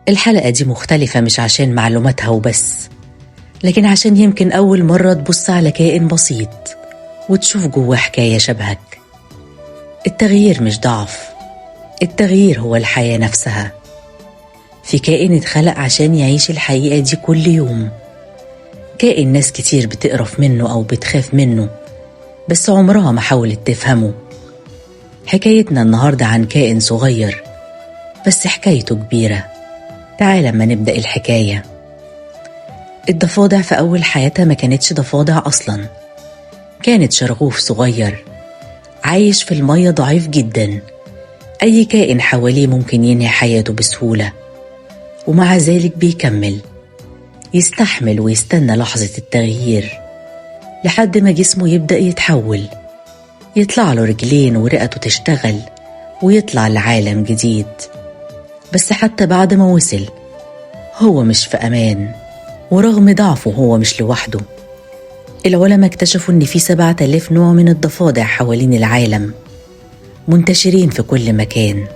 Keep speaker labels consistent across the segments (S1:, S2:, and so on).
S1: الحلقة دي مختلفة مش عشان معلوماتها وبس، لكن عشان يمكن أول مرة تبص على كائن بسيط وتشوف جواه حكاية شبهك. التغيير مش ضعف، التغيير هو الحياة نفسها. في كائن اتخلق عشان يعيش الحقيقة دي كل يوم، كائن ناس كتير بتقرف منه أو بتخاف منه، بس عمرها ما حاولت تفهمه. حكايتنا النهاردة عن كائن صغير بس حكايته كبيرة. تعال لما نبدأ الحكاية. الضفادع في أول حياتها ما كانتش ضفادع أصلا، كانت شرغوف صغير عايش في المية، ضعيف جدا، أي كائن حواليه ممكن ينهي حياته بسهولة، ومع ذلك بيكمل، يستحمل ويستنى لحظة التغيير لحد ما جسمه يبدأ يتحول، يطلع له رجلين ورئته تشتغل ويطلع لعالم جديد. بس حتى بعد ما وصل هو مش في أمان، ورغم ضعفه هو مش لوحده. العلماء اكتشفوا إن في 7000 نوع من الضفادع حوالين العالم، منتشرين في كل مكان،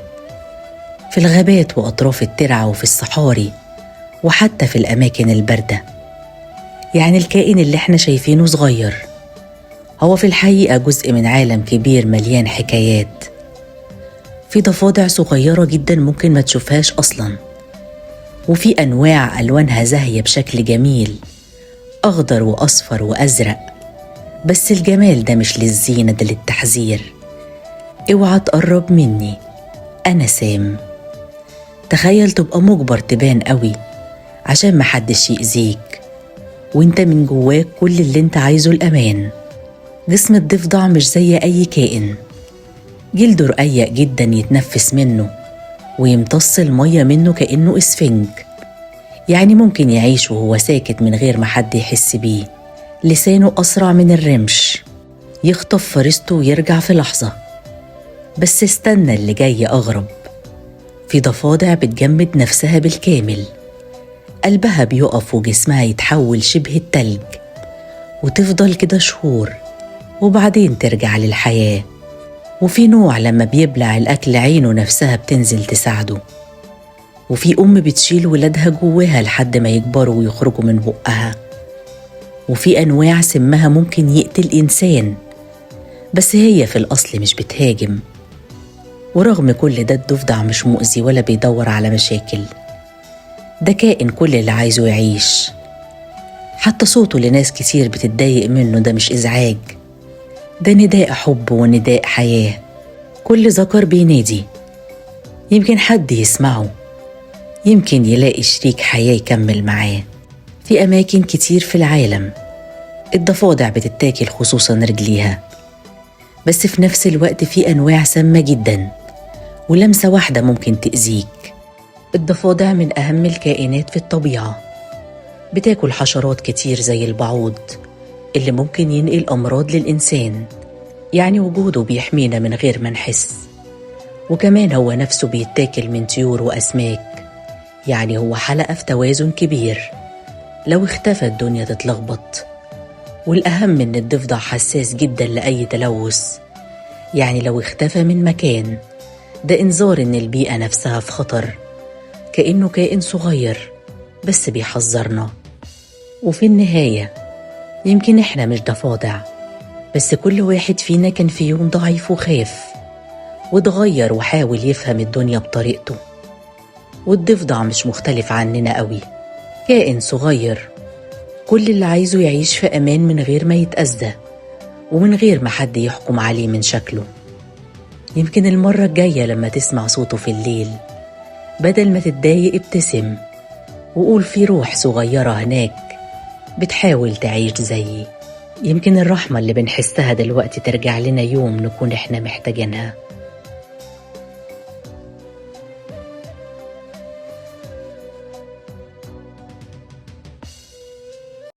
S1: في الغابات وأطراف الترع وفي الصحاري وحتى في الأماكن الباردة. يعني الكائن اللي احنا شايفينه صغير هو في الحقيقة جزء من عالم كبير مليان حكايات. في ضفادع صغيرة جدا ممكن ما تشوفهاش أصلا، وفي أنواع ألوانها زاهية بشكل جميل، أخضر وأصفر وأزرق، بس الجمال ده مش للزينة، ده للتحذير. اوعى تقرب مني، أنا سام. تخيل تبقى مجبر تبان قوي عشان محدش يأذيك، وانت من جواك كل اللي انت عايزه الأمان. جسم الضفدع مش زي أي كائن، جلده رقيق جدا يتنفس منه ويمتص المية منه كأنه إسفنج، يعني ممكن يعيش وهو ساكت من غير ما حد يحس بيه. لسانه أسرع من الرمش، يخطف فريسته ويرجع في لحظة. بس استنى، اللي جاي أغرب. في ضفادع بتجمد نفسها بالكامل، قلبها بيقف وجسمها يتحول شبه التلج، وتفضل كده شهور وبعدين ترجع للحياة. وفي نوع لما بيبلع الأكل عينه نفسها بتنزل تساعده. وفي أم بتشيل ولادها جواها لحد ما يكبروا ويخرجوا من بقها. وفي أنواع سمها ممكن يقتل إنسان، بس هي في الأصل مش بتهاجم. ورغم كل ده الضفدع مش مؤذي ولا بيدور على مشاكل، ده كائن كل اللي عايزه يعيش. حتى صوته اللي ناس كتير بتتضايق منه ده مش إزعاج، ده نداء حب ونداء حياة. كل ذكر بينادي، يمكن حد يسمعه، يمكن يلاقي شريك حياة يكمل معاه. في أماكن كتير في العالم الضفادع بتتاكل، خصوصا رجليها، بس في نفس الوقت في أنواع سامة جدا ولمسة واحدة ممكن تأذيك. الضفادع من أهم الكائنات في الطبيعة، بتاكل حشرات كتير زي البعوض اللي ممكن ينقل أمراض للإنسان، يعني وجوده بيحمينا من غير ما نحس. وكمان هو نفسه بيتاكل من طيور وأسماك، يعني هو حلقة في توازن كبير، لو اختفى الدنيا تتلخبط. والأهم إن الضفدع حساس جدا لأي تلوث، يعني لو اختفى من مكان ده إنذار إن البيئة نفسها في خطر، كأنه كائن صغير بس بيحذرنا. وفي النهاية يمكن إحنا مش ضفادع، بس كل واحد فينا كان في يوم ضعيف وخاف واتغير وحاول يفهم الدنيا بطريقته. والضفدع مش مختلف عننا قوي، كائن صغير كل اللي عايزه يعيش في أمان من غير ما يتأذى ومن غير ما حد يحكم عليه من شكله. يمكن المرة الجاية لما تسمع صوته في الليل بدل ما تتضايق ابتسم وقول في روح صغيرة هناك بتحاول تعيش زيي. يمكن الرحمة اللي بنحسها دلوقتي ترجع لنا يوم نكون احنا محتاجينها.